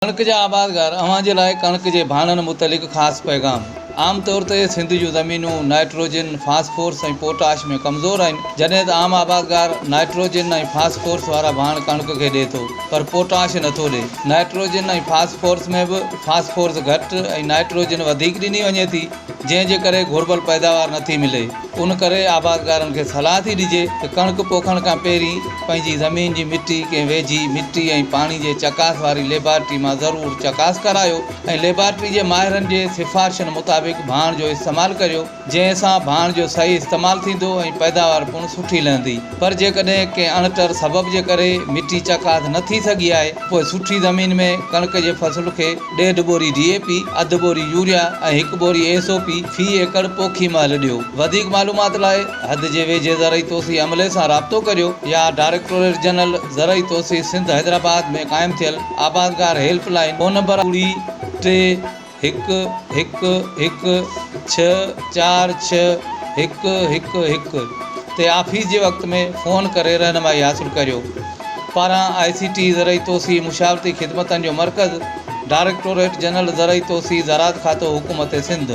ڪڻڪ جا آبادگار اوهان جي لاء ڪڻڪ جي ڀاڻن متعلق خاص پيغام. عام طور تي سنڌ جون زمينون نائٽروجن، فاسفورس ۽ پوٽاش ۾ ڪمزور آهن، جڏهن ته عام آبادگار نائٽروجن ۽ فاسفورس وارا ڀاڻ ڪڻڪ کي ڏئي ٿو پر پوٽاش نٿو ڏئي. نائٽروجن ۽ فاسفورس ۾ به فاسفورس گهٽ ۽ نائٽروجن وڌيڪ ڏني وڃي ٿي، جنهن جي ڪري گهربل پيداوار نٿي ملي. ان ڪري آبادگارن کي صلاح ٿي ڏجي ته ڪڻڪ پوکڻ کان پهرين پنهنجي زمين جي مٽي ڪنهن ويجهي مٽي ۽ پاڻي جي چڪاس واري ليبارٽري مان ضرور چڪاس ڪرايو ۽ ليبارٽري جي ماهرن جي سفارشن مطابق ڀاڻ جو استعمال ڪريو جنهن سان ڀاڻ جو صحيح استعمال ٿيندو ۽ پيداوار پڻ سٺي لهندي پر جيڪڏهن ڪنهن اڻٽر سبب جي ڪري مٽي چڪاس نه ٿي سگهي آهي پوء سٺي زمين ۾ ڪڻڪ جي فصل کي ڏيڍ ٻوري ڊي اي پي، اڌ ٻوري يوريا ۽ هڪ ٻوري ايس او پي في ايڪڙ پوکي مهل ڏيو. وڌيڪ معلومات لاء حد جي ويجهي زرعي توسيع عملي سان رابطو ڪريو يا ڊائريڪٽوريٽ جنرل زرعي توسيع سنڌ حيدرآباد ۾ قائم ٿيل آبادگار هيلپ لائين فون نمبر ٻڙي ٽي هڪ هڪ هڪ ڇهه چار ڇهه هڪ هڪ هڪ تي آفيس جي وقت ۾ فون ڪري رهنمائي حاصل ڪريو. پاران آء سي ٽي زرعي توسيع مشاورتي خدمتن جو مرڪز، ڊائريڪٽوريٽ جنرل زرعي توسيع زراعت کاتو حڪومت سنڌ.